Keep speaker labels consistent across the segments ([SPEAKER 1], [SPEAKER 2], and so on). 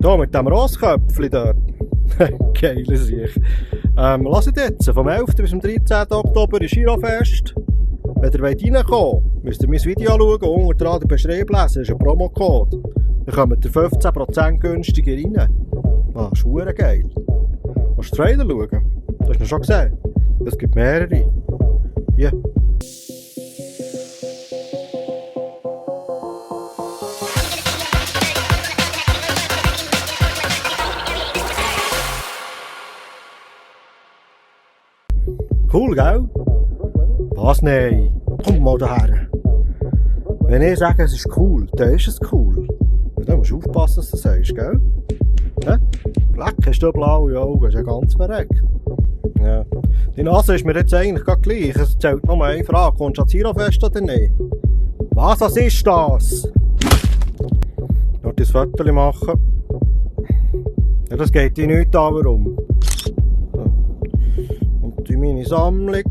[SPEAKER 1] Hier mit dem Rossköpfchen dort. Geile Sicht. Lasst jetzt, vom 11. bis zum 13. Oktober ist Girofest. Wenn ihr reinkommen wollt, müsst ihr mein Video schauen und unter dran den Beschreibung lesen. Das ist ein Promocode. Dann kommt ihr 15% günstiger rein. Ah, ist verdammt geil. Willst du den Trailer schauen? Das hast du noch schon gesehen. Es gibt mehrere. Hier. Cool, gell? Was? Nein. Komm mal daher. Wenn ich sage, es ist cool, dann ist es cool. Dann musst du aufpassen, was du sagst, gell? Ja? Leck, hast du blaue Augen, ist ja ganz verreckt. Ja. Die Nase ist mir jetzt eigentlich gerade gleich. Es zählt nur eine Frage. Kommst du ans Girofest oder nicht? Was ist das? Ich will das Foto machen. Ja, das geht dir nicht an, warum. Und in meine Sammlung.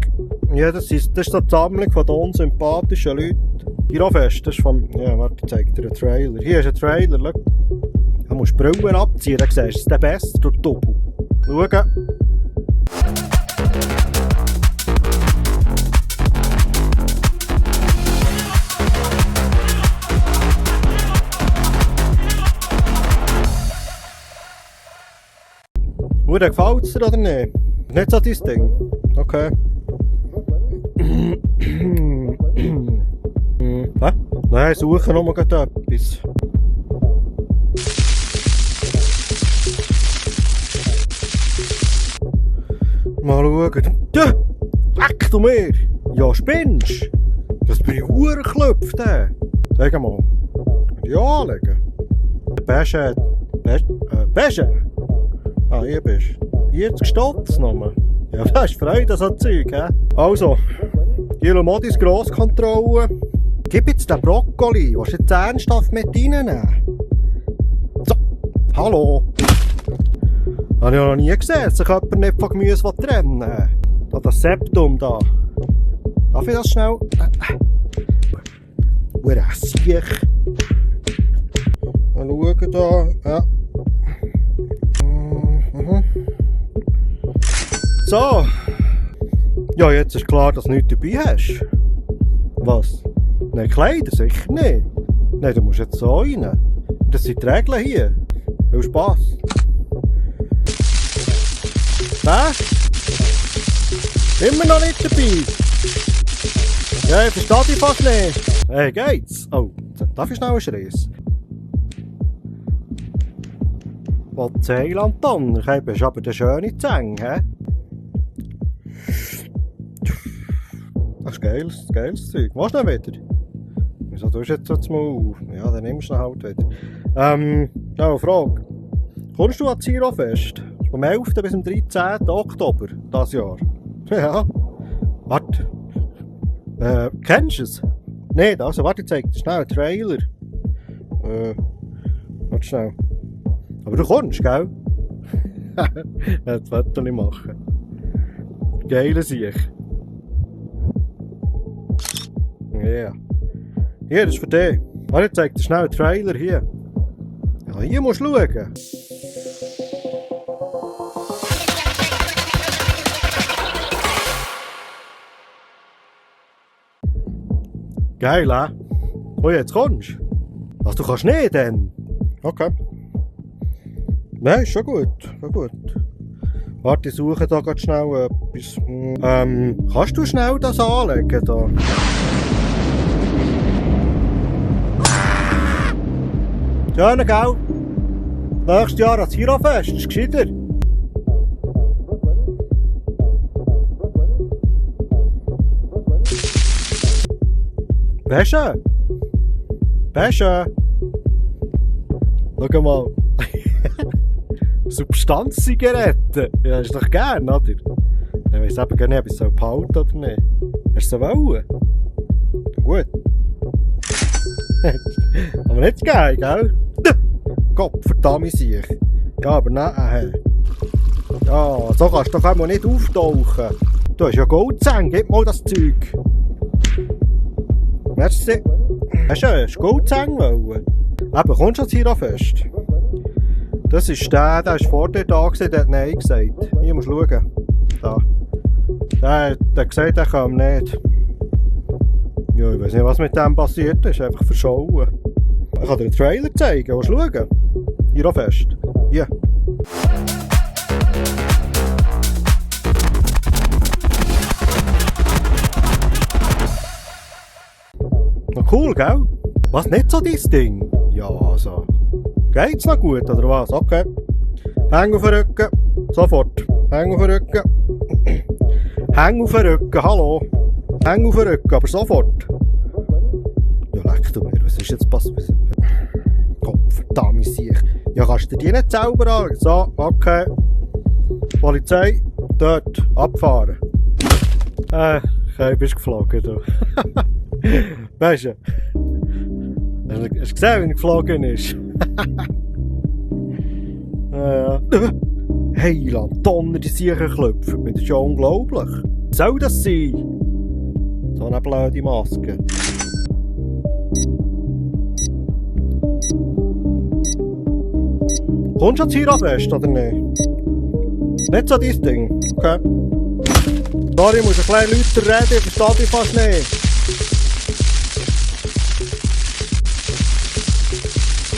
[SPEAKER 1] Ja, das ist so die Sammlung von den unsympathischen Leuten. Girofest, das ist vom... Ja, warte, ich zeige dir einen Trailer. Hier ist ein Trailer, schau. Du musst die Brille abziehen, dann siehst du, es ist der Beste, der Doppel. Schau. Oder gefällt es dir oder nicht? Nicht so dein Ding? Okay. Hä? Nein, suche noch mal etwas. Mal schauen. Ja! Leck du mir! Ja, spinnst! Das bin ich urklüpft, Sag mal. Die anlegen. Bäsche. Bäsche! Ah, hier bist du. Hier gestotzt nochmal. Ja, das ist Freude, so Zeug, hä? Also, hier mal deine Grosskontrolle. Gib jetzt den Brokkoli. Willst du jetzt ernsthaft mit reinnehmen? So, hallo. Habe ich noch nie gesehen, dass sich jemand nicht von Gemüse trennen will. Da, das Septum da. Darf ich das schnell? Siech. Mal schauen da. Ja. So. Ja, jetzt ist klar, dass du nichts dabei hast. Was? Nein, Kleider sicher nicht. Nein, du musst jetzt so rein. Das sind die Regeln hier. Viel Spass. Immer noch nicht dabei. Ja, ich verstehe dich fast nicht. Hey, geht's? Oh, darf ich schnell einen Schreiss? Was Zeiland dann? Du bist aber der schöne Zeng, hä? Das ist geiles Zeug. Willst du noch wieder? Wieso tust du jetzt mal auf? Ja, dann nimmst du ihn halt wieder. Eine Frage. Kommst du ans Girofest? Vom 11. bis zum 13. Oktober dieses Jahr. Ja. Warte. Kennst du es? Nicht, also warte, ich zeig dir schnell einen Trailer. Warte schnell. Aber du kommst, gell? Das Foto nicht machen. Geile Sicht. Ja. Yeah. Hier, das ist für dich. Warte, ich zeig dir schnell einen Trailer hier. Ja, hier musst du schauen. Geil, hä? Oh, jetzt kommst du. Was, du kannst nicht, denn? Okay. Nein, ist schon gut. Warte, ich suche da gerade schnell etwas. Kannst du schnell das anlegen da? Schön, gell? Nächstes Jahr ans Girofest, ist gescheiter. Bäsche! Schau mal. Substanzzigaretten. Ja, ist doch gern, oder? Ich weiss eben gar nicht, ob ich es behalten oder nicht. Hast du es wollen? Gut. Aber nicht geil, gell? Gott, verdammt sich. Ja, aber nein. Ja, so kannst du doch einmal nicht auftauchen. Du hast ja Goldzähne, gib mal das Zeug. Merci. Hast du Goldzähne wollen? Eben, kommst du ans Hirafest? Das ist der ist vor dir da gewesen, der hat Nein gesagt. Hier musst du schauen. Da. Der hat gesagt, er kam nicht. Ja, ich weiß nicht, was mit dem passiert ist. Einfach verschauen. Ich kann dir einen Trailer zeigen. Willst du schauen? Hirafest. Hier. Noch cool, gell? Was, nicht so dein Ding? Ja, also. Geht's noch gut, oder was? Okay. Häng auf den Rücken. Sofort. Häng auf den Rücken. Häng auf den Rücken, hallo. Häng auf den Rücken, aber sofort. Ja, leck du mir, was ist jetzt passiert? Gottverdammt, sich. Ja, kannst du dir die nicht selber an? So, okay. Polizei, dort, abfahren. Okay, bist geflogen, du. Weißt du? Hast du gesehen, wie er geflogen ist? Heiland, Donner, die Siechen klopfen. Das ist ja unglaublich. Was soll das sein? So eine blöde Maske. Kommst du ans Hirafest, oder nicht? Nicht so dein Ding, okay? Sorry, ich muss ein bisschen lauter reden, ich verstehe dich fast nicht.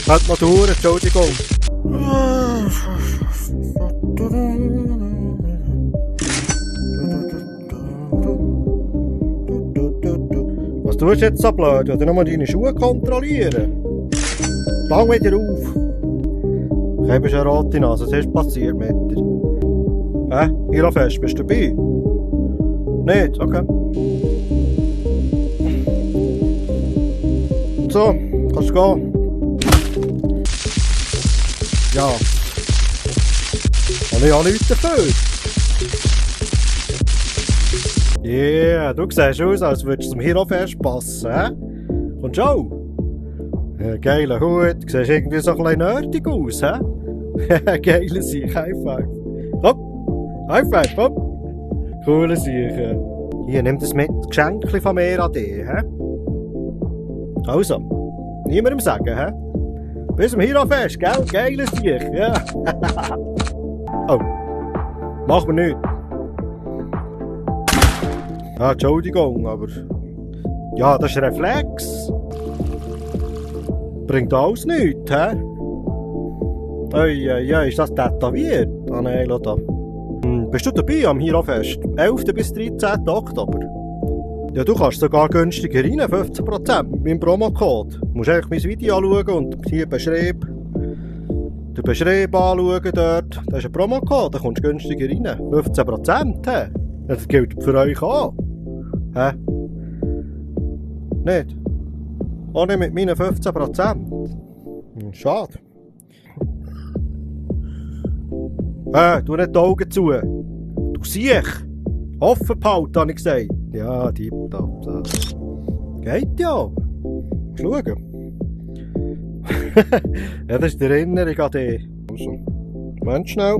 [SPEAKER 1] Halt noch durch, Entschuldigung. Was tust du jetzt so blöd? Oder nur deine Schuhe kontrollieren? Fang wieder auf. Ich habe schon eine rote Nase, was ist passiert mit dir? Hirafest, bist du dabei? Nicht? Okay. So, kannst du gehen. Ja. Habe ich auch nichts dafür. Yeah, du siehst aus, als würdest du zum Hirafest passen, hä? Kommst du auch? Geiler Hut, du siehst irgendwie so ein bisschen nerdig aus, hä? Geile Sieg, High Five. Komm, High Five, komm. Coole Sieg. Hier, nimm das mit, das Geschenk von mir an dich, hä? Also, niemandem sagen, hä? Bis zum Hirafest, gell? Geiles Sieg, ja. Oh, mach mir nichts. Ja, Entschuldigung, aber... Ja, das ist ein Reflex. Bringt alles nichts, hä? Ja, ist das tätowiert? Ah nein, lass da. Bist du dabei am Hirafest? 11. bis 13. Oktober. Ja, du kannst sogar günstiger rein, 15% mit meinem Promocode. Du musst eigentlich mein Video anschauen und hier Beschreib. Den Beschreib anschauen dort. Da ist ein Promocode, da kommst du günstiger rein. 15%, hä? Das gilt für euch auch. Hä? Nicht? Auch nicht mit meinen 15%. Schade. Tu nicht die Augen zu. Du siehst. Offen behalten, habe ich gesagt. Ja, tipptopp. Geht ja. Schauen. Ja, das ist die Erinnerung an dich. Also, Moment schnell.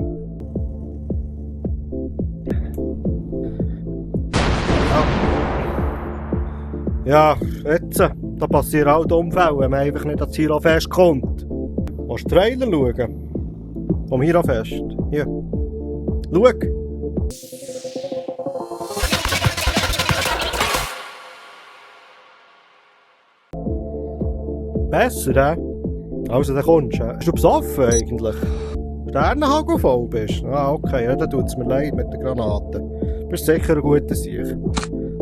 [SPEAKER 1] Ja, jetzt. Da passieren auch Unfälle, wenn man einfach nicht ans Hirafest kommt. Willst du den Trailer schauen? Vom Hirafest. Hier. Schau. Besser, hä? Also, dann kommst du. Bist du besoffen eigentlich? Sternenhagel voll bist? Ah, okay, ja, dann tut es mir leid mit den Granaten. Du bist sicher ein guter Sieg.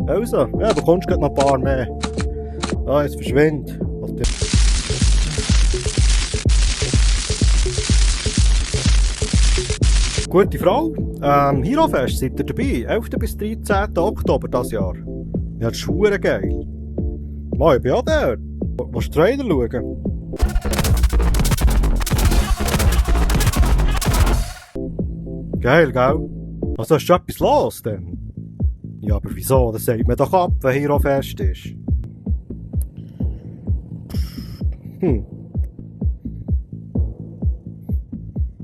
[SPEAKER 1] Also, ja, du kommst gerade noch ein paar mehr. Ah, jetzt verschwind. Gute Frau. Hirafest, seid ihr dabei? 11. bis 13. Oktober dieses Jahr. Ja, das ist verdammt geil. Mann, ich bin auch dort. Willst du den Trailer schauen? Geil, gell? Also ist schon etwas los denn? Ja, aber wieso? Das sagt man doch ab, wenn Hirafest ist.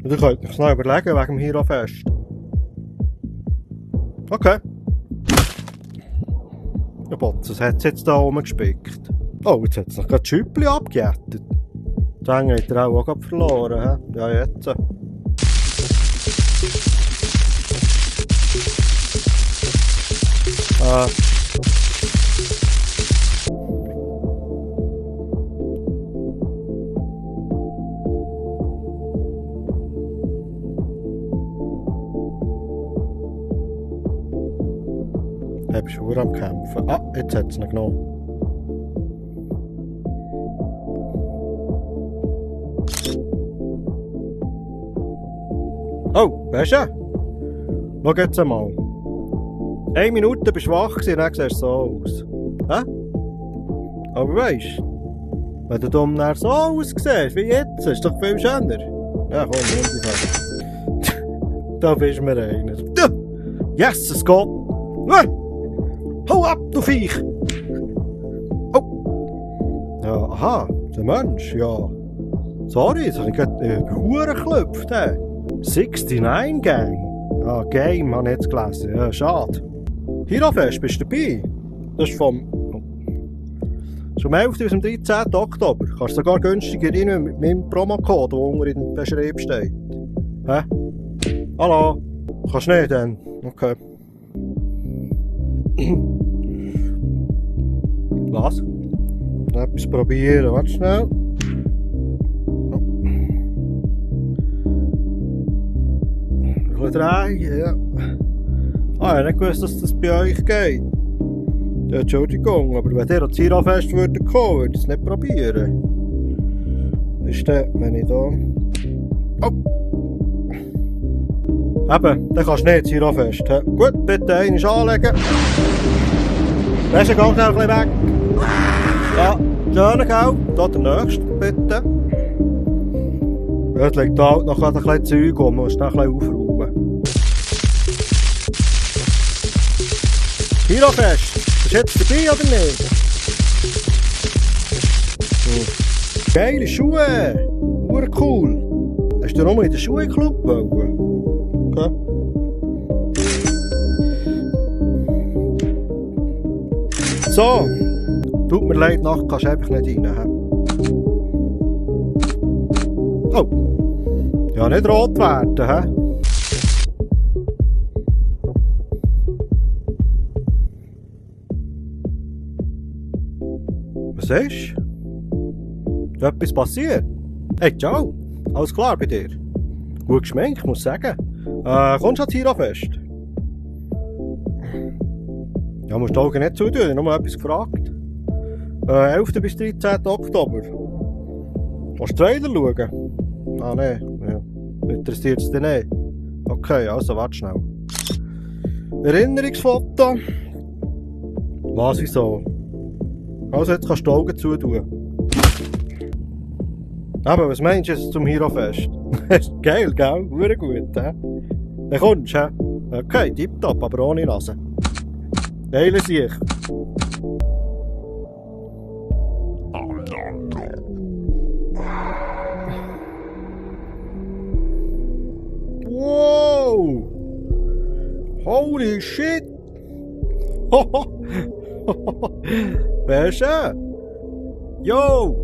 [SPEAKER 1] Du könnt euch noch überlegen wegen dem Hirafest. Okay. Ja, Botz, was hat es jetzt da oben gespickt? Oh, jetzt hat es noch gerade die Schüppli abgejätet. Die Enge hat er auch gerade verloren, hä? Ja, jetzt. Er ist schon am Kämpfen. Ah, jetzt hat es ihn genommen. Oh, weißt du? Schau jetzt einmal. 1 Minute bist du wach gewesen, dann siehst du so aus. Hä? Aber weisst du, wenn du dumm nachher so aussiehst wie jetzt, ist doch viel schöner. Ja, komm, da bist du mir einer. Yes, es geht! Hau ab, du Viech! Oh! Ja, aha, der Mensch, ja. Sorry, jetzt habe ich gerade Huren geklopft. 69 Gang. Ah, Game habe ich jetzt gelesen. Ja, schade. Hirofest, bist du dabei? Das ist vom 11. bis zum 13. Oktober. Kannst sogar günstiger rein mit meinem Promocode, der unter in der Beschreibung steht. Hä? Hallo? Kannst du nicht dann? Okay. Was? Etwas probieren. Warte schnell. Ein bisschen drehen, ja. Ah, ich habe nicht gewusst, dass das bei euch geht. Ja, Entschuldigung, aber wenn ihr ans Hirofest kommen würdet, würde ich es nicht probieren. Ist der, wenn ich da... Oh! Eben, dann kannst du nicht ins Hirofest. Gut, bitte einmal anlegen. Weisst du, geh schnell ein bisschen weg. Ja, schöner Gau. Da der nächste, bitte. Ja, es liegt da noch ein bisschen Zeug um, musst du ein bisschen aufräumen. Hirofest, bist du jetzt dabei oder nicht? Geile Schuhe! Urcool! Hast du nochmal in den Schuhclub wollen? Okay. So! Tut mir leid, nachher kannst du einfach nicht rein. Oh! Ja, nicht rot werden, hä? Was ist? Ist etwas passiert? Hey, ciao! Alles klar bei dir? Gut geschminkt, muss ich sagen. Kommst du ans Hirofest? Ja, musst die Augen nicht zutun, ich habe nur etwas gefragt. 11. bis 13. Oktober. Willst du Trailer schauen? Ah, nein. Ja. Interessiert es dich nicht? Okay, also warte schnell. Erinnerungsfoto. Was, wieso? Also jetzt kannst du die Augen zutun. Aber was meinst du jetzt zum Hirofest? Geil, gell? Sehr gut, hä? Dann kommst du, hä? Okay, tipptopp, aber ohne Nase. Geile Sicht. Wow! Holy shit! Besser! Yo!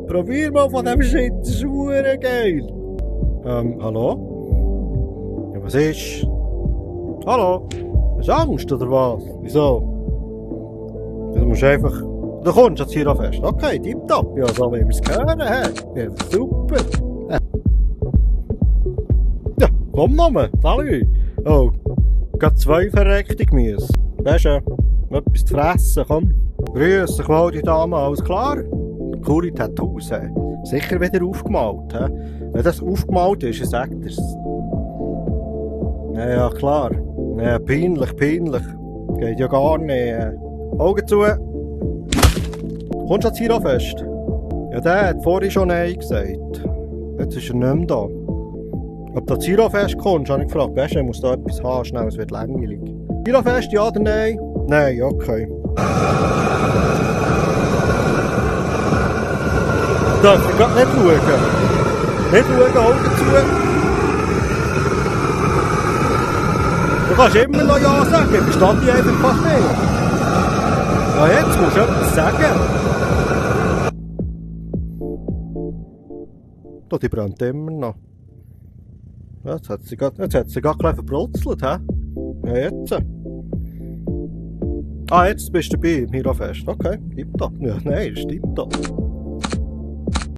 [SPEAKER 1] Probier mal von dem Shit, das ist verdammt geil! Hallo? Ja, was ist? Hallo? Hast du Angst oder was? Wieso? Du musst einfach... Du kommst jetzt hier fest. Okay, tipptopp. Ja, so wie wir es hören. Ja, super. Ja, komm nochmal. Salü. Oh, gerade 2 verreckte Gemüse. Besser, etwas zu fressen, komm. Grüß dich, die Dame, alles klar? Coole Tattoos, he. Sicher wieder aufgemalt, he. Wenn das aufgemalt ist, sagt er es. Ja, klar. Ja, peinlich, peinlich. Geht ja gar nicht. Augen zu. Kommst du ans Hirofest? Ja, der hat vorhin schon Nein gesagt. Jetzt ist er nicht mehr da. Ob du ans Hirofest kommst, habe ich gefragt. Weißt du, ich muss da etwas haben, schnell, es wird langweilig. Hirofest, ja oder nein? Nein, okay. Darf ich gerade nicht schauen? Nicht schauen, Augen zu. Du kannst immer noch Ja sagen, ich verstehe dich einfach fast nicht. Ja, jetzt musst du etwas sagen. Da, die brennt immer noch. Ja, jetzt hat sie gerade verbrutzelt, hä? Ja, jetzt. Ah, jetzt bist du dabei im Hirofest. Okay, tipptopp. Ja, nein, ist tipptopp.